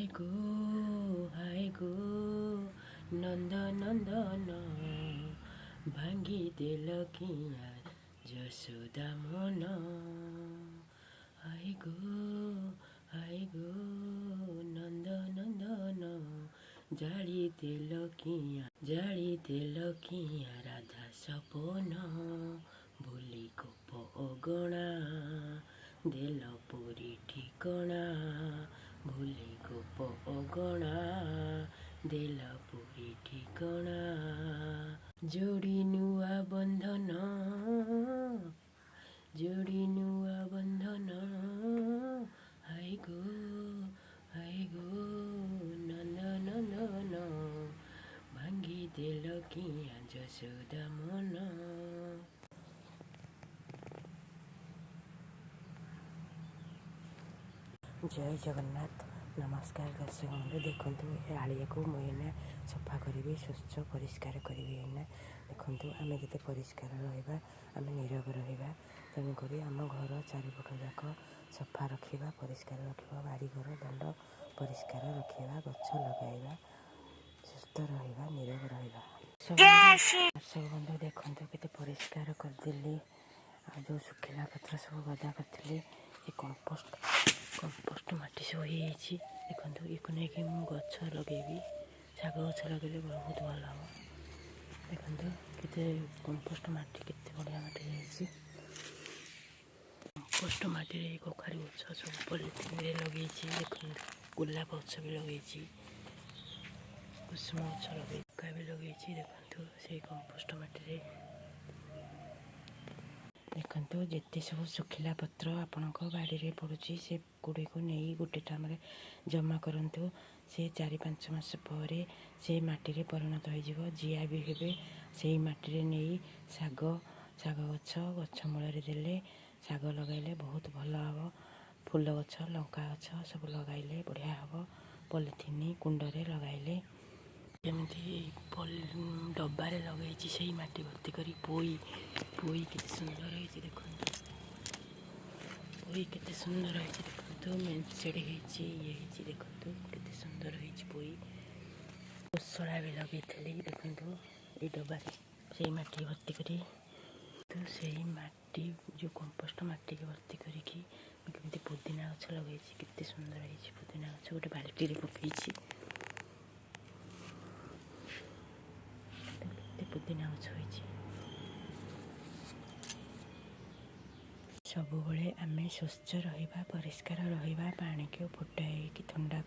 ଗୋ ହାୟ ଗୋ ନନ୍ଦ ନନ୍ଦନ, ଭାଙ୍ଗିଦେଲ କିଆଁ ଯଶୋଦା ମନ। ହାୟ ଗୋ ହାୟ ଗୋ ନନ୍ଦ ନନ୍ଦନ, ଜାଳିଦେଲ କିଆଁ, ଜାଳିଦେଲ କିଆଁ ରାଧା ସପନ। ଭୁଲି ଗୋପ ଅଗଣା, ଦେଲ ପୁରୀ ଠିକଣା। ଭୁଲି ଗୋପ ଅଗଣା, ଦେଲ ପୁରୀ ଠିକଣା। ଯୋଡ଼ି ନୂଆ ବନ୍ଧନ, ଯୋଡ଼ି ନୂଆ ବନ୍ଧନ। ହାୟ ଗୋ ହାୟ ଗୋ ନନ୍ଦ ନନ୍ଦନ, ଭାଙ୍ଗିଦେଲ କିଆଁ ଯଶୋଦା ମନ। ଜୟ ଜଗନ୍ନାଥ। ନମସ୍କାର ଦର୍ଶକ ବନ୍ଧୁ। ଦେଖନ୍ତୁ, ଏ ଆଳିଆକୁ ମୁଁ ଏଇନା ସଫା କରିବି, ସ୍ୱଚ୍ଛ ପରିଷ୍କାର କରିବି ଏଇନା। ଦେଖନ୍ତୁ, ଆମେ ଯେତେ ପରିଷ୍କାର ରହିବା, ଆମେ ନିରୋଗ ରହିବା। ତେଣୁକରି ଆମ ଘର ଚାରିପଟ ଯାକ ସଫା ରଖିବା, ପରିଷ୍କାର ରଖିବା, ବାରିଘର ଦାଣ୍ଡ ପରିଷ୍କାର ରଖିବା, ଗଛ ଲଗାଇବା, ସୁସ୍ଥ ରହିବା, ନିରୋଗ ରହିବା। ଦର୍ଶକ ବନ୍ଧୁ, ଦେଖନ୍ତୁ କେତେ ପରିଷ୍କାର କରିଦେଲି। ଆଉ ଯେଉଁ ଶୁଖିଲା ପତ୍ର ସବୁ ଗଦା କରିଥିଲି, ଏ କମ୍ପୋଷ୍ଟ ମାଟି ସବୁ ହେଇଯାଇଛି। ଦେଖନ୍ତୁ, ୟାକୁ ନେଇକି ମୁଁ ଗଛ ଲଗେଇବି। ଶାଗ ଗଛ ଲଗେଇଲେ ବହୁତ ଭଲ ହେବ। ଦେଖନ୍ତୁ କେତେ କମ୍ପୋଷ୍ଟ ମାଟି, କେତେ ବଢ଼ିଆ ମାଟି ହେଇଯାଇଛି। କମ୍ପୋଷ୍ଟ ମାଟିରେ କଖାରୁ ଗଛ ସବୁ ପଲିଥିନରେ ଲଗେଇଛି। ଦେଖନ୍ତୁ, ଗୋଲାପ ଗଛ ବି ଲଗେଇଛି, କୁସୁମ ଗଛ ଲଗେଇ ବି ଲଗେଇଛି। ଦେଖନ୍ତୁ, ସେଇ କମ୍ପୋଷ୍ଟ ମାଟିରେ। ଦେଖନ୍ତୁ, ଯେତେ ସବୁ ଶୁଖିଲା ପତ୍ର ଆପଣଙ୍କ ବାଡ଼ିରେ ପଡ଼ୁଛି, ସେ ଗୁଡ଼ିକୁ ନେଇ ଗୋଟେ ଠାମରେ ଜମା କରନ୍ତୁ। ସେ 4-5 ମାସ ପରେ ସେ ମାଟିରେ ପରିଣତ ହୋଇଯିବ, ଜିଆ ବି ହେବେ। ସେଇ ମାଟିରେ ନେଇ ଶାଗ ଗଛ, ଗଛ ମୂଳରେ ଦେଲେ, ଶାଗ ଲଗାଇଲେ ବହୁତ ଭଲ ହେବ। ଫୁଲ ଗଛ, ଲଙ୍କା ଗଛ ସବୁ ଲଗାଇଲେ ବଢ଼ିଆ ହେବ, ପଲିଥିନ୍ କୁଣ୍ଡରେ ଲଗାଇଲେ। ଯେମିତି ଡବାରେ ଲଗେଇଛି ସେଇ ମାଟି ଭର୍ତ୍ତି କରି ପୋଇ, ପୋଇ କେତେ ସୁନ୍ଦର ହେଇଛି ଦେଖନ୍ତୁ। ପୋଇ କେତେ ସୁନ୍ଦର ହେଇଛି ଦେଖନ୍ତୁ। ମେଞ୍ଚେଡ଼ି ହେଇଛି, ଇଏ ହେଇଛି। ଦେଖନ୍ତୁ କେତେ ସୁନ୍ଦର ହେଇଛି ପୋଇ। କୋଶଳା ବି ଲଗେଇଥିଲି। ଦେଖନ୍ତୁ, ଏଇ ଡବାରେ ସେଇ ମାଟି ଭର୍ତ୍ତି କରି, ତ ସେଇ ମାଟି ଯେଉଁ କମ୍ପୋଷ୍ଟ ମାଟିକି ଭର୍ତ୍ତି କରିକି ମୁଁ କେମିତି ପୁଦିନା ଗଛ ଲଗେଇଛି। କେତେ ସୁନ୍ଦର ହେଇଛି ପୁଦିନା ଗଛ, ଗୋଟେ ବାଲ୍ଟିରେ ପକେଇଛି। କେତେ ପୁଦିନା ଗଛ ହେଇଛି। ସବୁବେଳେ ଆମେ ସ୍ୱଚ୍ଛ ରହିବା, ପରିଷ୍କାର ରହିବା। ପାଣିକୁ ଫୁଟାଇକି ଥଣ୍ଡା